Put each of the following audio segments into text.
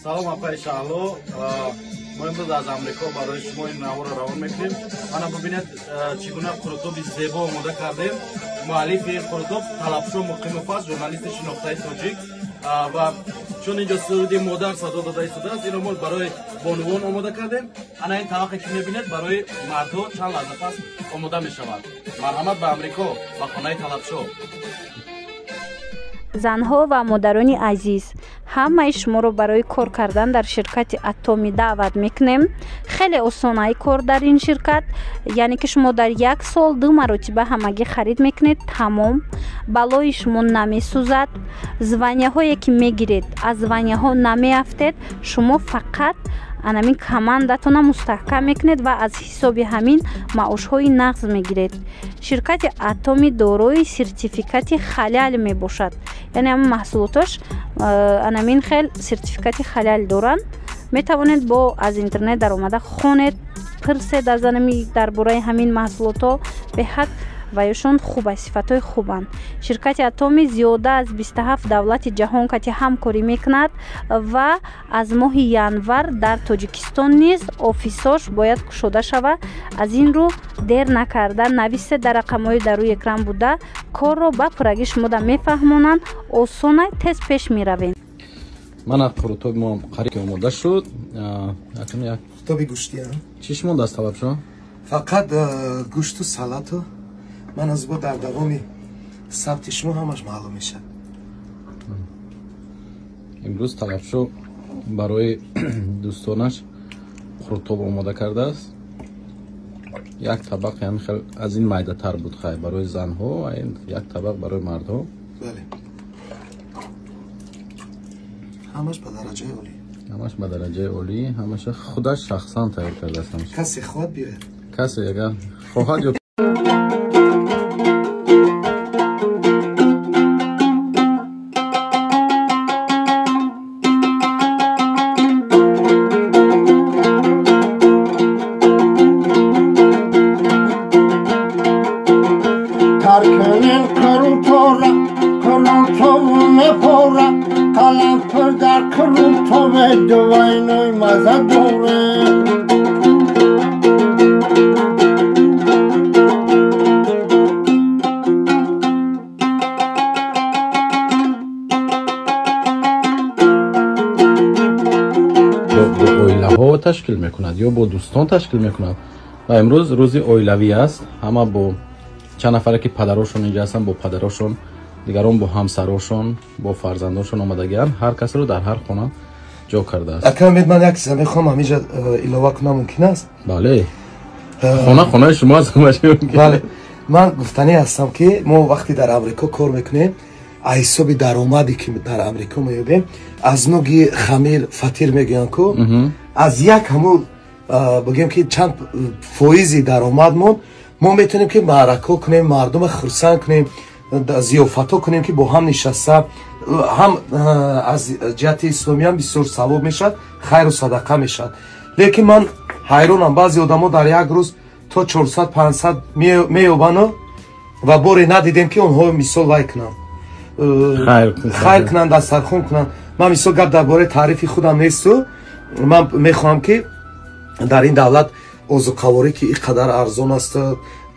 Салом апаи Шаҳло, мо имрӯз аз Амрико барои шумо ин наворро равон мекунем. Ана бубинед, чӣ гуна қурутоби зебо омода кардем. Муаллифи ин қурутоб Талабшо Муқимов аст, журналисти шинохтаи тоҷик. Ва чун инҷо суруди модар садо дода истодааст, инро мо барои бонувон омода кардем. Ана ин табақе ки мебинед, барои мардҳо чанд лаҳза пас омода мешавад. Марҳамат ба Амрико, ба хонаи Талабшо. Занҳо ва модарони азиз, ҳамаи шуморо барои кор кардан дар ширкати Атоми даъват мекунем. Хеле осонаи кор дар ин ширкат, яъне ки шумо дар як сол 2 маротиба ҳамагӣ харид мекунед, тамом. Балои шумо намесӯзад, званияҳое ки мегиред аз званияҳо намеафтед, шумо фақат анамин командатона мустаҳкам мекунед ва аз ҳисоби ҳамин маошҳои нағз мегиред. Ширкати Атоми дорои сертификати халал мебошад, яъне ҳамин маҳсулоташ анамин хел сертификати халал доранд. Метавонед бо аз интернет даромада хонед, пирсед аз анами дар бораи ҳамин маҳсулотҳо, беҳад ваюшон хуб аст, сифатҳои хубанд. Ширкати Атоми зиёда аз 27 давлати ҷаҳон кати ҳамкорӣ мекунад ва аз моҳи январ дар Тоҷикистон низ офисош бояд кушода шавад. Аз ин рӯ дер накарда нависед дар рақамҳои дар рӯи экран буда, корро ба пуррагӣ шумода мефаҳмонанд, осона тез пеш меравем. Мана қурутоби мо қариб ки омода шуд. Қурутоби гӯштӣ чӣ шумондааст, Талабшо? Фақат гӯшту салату. Ман аз бо дар давоми сабти шумо ҳамаш маълум мешавад. Имрӯз Талабшо барои дӯстонаш қурутоб омода кардааст. Як табақ ҳамин хел аз ин майдатар буд, хай барои занҳо, як табақ барои мардҳо. Бале, ҳамаш ба дараҷаи олӣ. Ҳамаш ба дараҷаи олӣ, ҳамаша худаш шахсан тайёр кардааст. Касе хоҳад биёяд, касе агар хоҳад ё Tarkının kırıtora, kırıtovu mefora, kalan dar kırıtove duvaynıy mazadore. Бо оилаҳо ташкил мекунад ё бо дӯстон ташкил мекунад. Ва имрӯз рӯзи оилавӣ аст. Ҳама бо чанд нафаре ки падарошон инҷа ҳастанд, бо падарошон, дигарон бо ҳамсарошон, бо фарзандошон омадагианд. Ҳар касро дар ҳар хона ҷо кардааст. Ака Умед, ман як чиза мехоҳам ҳаминҷа илова кунам, мумкин аст? Бале, хона хонаи шумо аст. Бале, ман гуфтанӣ ҳастам ки мо вақте дар Амрико кор мекунем, аз ҳисоби даромаде ки дар Амрико меёбем, аз нуги хамир фатир мегӯянд ку, аз як ҳамун бигӯем ки чанд фоизи даромадмон мо метавонем ки маъракҳо кунем, мардумро хурсанд кунем, зиёфатҳо кунем ки бо ҳам нишаста, ҳам аз ҷиҳати исломӣ ҳам бисёр савоб мешавад, хайру садақа мешавад. Лекин ман ҳайронам, баъзе одамо дар як рӯз то 400-500 меёбану ва боре надидем ки онҳо мисол вай кунанд, хайр кунанд, дастархон кунанд. Ман мисол гап дар бораи таърифи худам несту, ман мехоҳам ки дар ин давлат озуқаворӣ ки ин қадар арзон аст,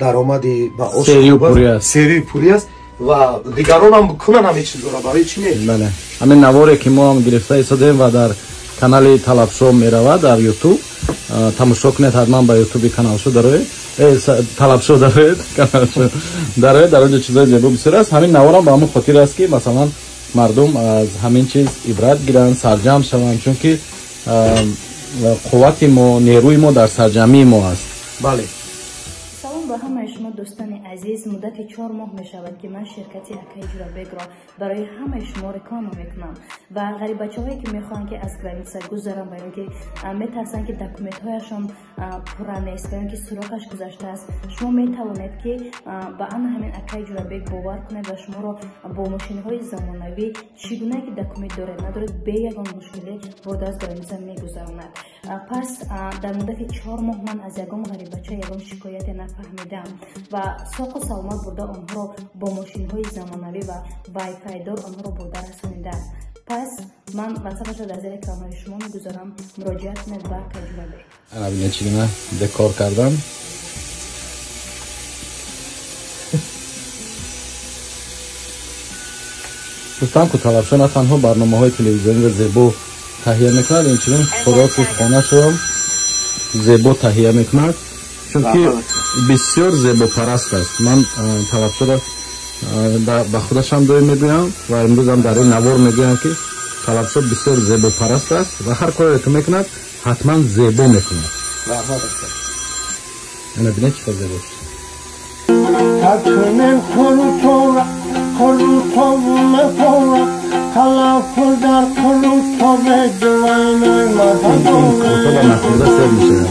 даромади маош серию пурӣ аст ва дигаронам кунанд ҳамин чизҳоро, барои чӣ не? Бале, ҳамин наворе ки мо ҳам гирифта истодем ва дар канали Талабшо меравад дар Ютуб, тамошо кунед ҳатман ба Ютуби каналшо дароед, Талабшо дароед, каналшо дароед, дар онҷо чизҳои зебо бисёр аст. Ҳамин наворам ба ҳамон хотир аст ки масалан мардум аз ҳамин чиз ибрат гиранд, сарҷамъ шаванд, чунки қуввати мо, нерӯи мо дар сарҷамъии мо аст. Бале. Салом ба ҳамаи шумо дӯстони азиз. Муддати 4 моҳ мешавад ки ман ширкати Акаи Ҷурабекро барои ҳамаи шумо реклама мекунам ва ғарибачаҳое ки мехоҳанд ки аз граница гузаранд ва ё ки метарсанд ки документҳояшон пурра нест ва ё ки срокаш гузаштааст, шумо метавонед ки ба ана ҳамин Акаи Ҷурабек бовар кунед ва шуморо бо мошинҳои замонавӣ чӣ гуна ки документ доред надоред бе ягон мушкилӣ бурда аз граница мегузаронад. Пас дар муддати 4 моҳ ман аз ягон ғарибача ягон шикояте нафаҳмидам ва соқу саломат бурда онҳоро бо мошинҳои замонавӣ ва вайфайдор онҳоро бурда расонидам. Пас ман ватсапашро дар зери экранҳои шумо мегузорам, муроҷиат кунед ба акаи Ҷӯрабек. Ана бинед, чӣ гуна декор кардам. Гуфтам ку, Талабшо на танҳо барномаҳои телевизиониро зебо таҳия мекунад, инчунин хӯроки хонашро зебо таҳия мекунад, чунки бисёр зебопараст аст. Ман Талабшоро ба худашам доим мегӯям ва имрӯзам дар ин навор мегӯям, ки Талабшо бисёр зебопараст аст ва ҳар кореро ки мекунад, ҳатман зебо мекунад. Ана бинед, чӣ қадр зебо. Такунем қурутора, қурутоб мефора, қаламфур дар қурутобе дувайной маза. Қурутоба нахӯрда сер мешавад.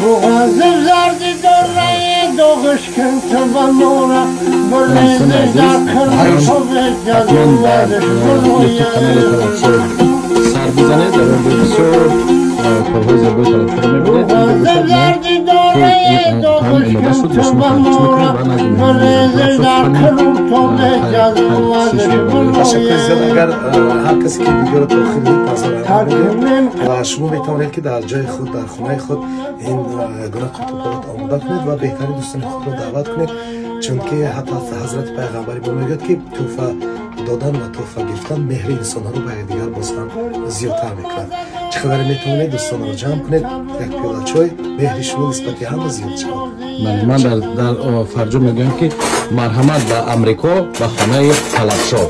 Руғазиб зарди дораи доғиш кун ту ба мора. Дӯстони азиз, ҳатман дар ютуб канали Талабшо сар бизанед, дар он ҷо бисёр корҳои зебои Талабшоро мебинед. Инҷо бошад, мо ки таом омода шуд, ба шумо тақдим мекунем ва назди меҳмон. Ташаккури зиёд. Агар ҳар касе ки видеоро то охир дид, тазарра ва шумо метавонед, ки дар ҷои худ, дар хонаи худ ин гуна қуртубҳоро омода кунед ва беҳтарин дӯстони худро даъват кунед, чунки ҳатто ҳазрати пайғамбари мо мегӯяд, ки тӯҳфа додан ва тӯҳфа гирифтан меҳри инсонҳоро ба якдигар боз ҳам зиёдтар мекунад. Чӣ қадаре метавонед дӯстонро ҷамъ кунед, як пиёла чой, меҳри шумо нисбати ҳама зиёд шавад. Бале, ман дар фарҷом мегӯям, ки марҳамат ба Амрико, ба хонаи Талабшо.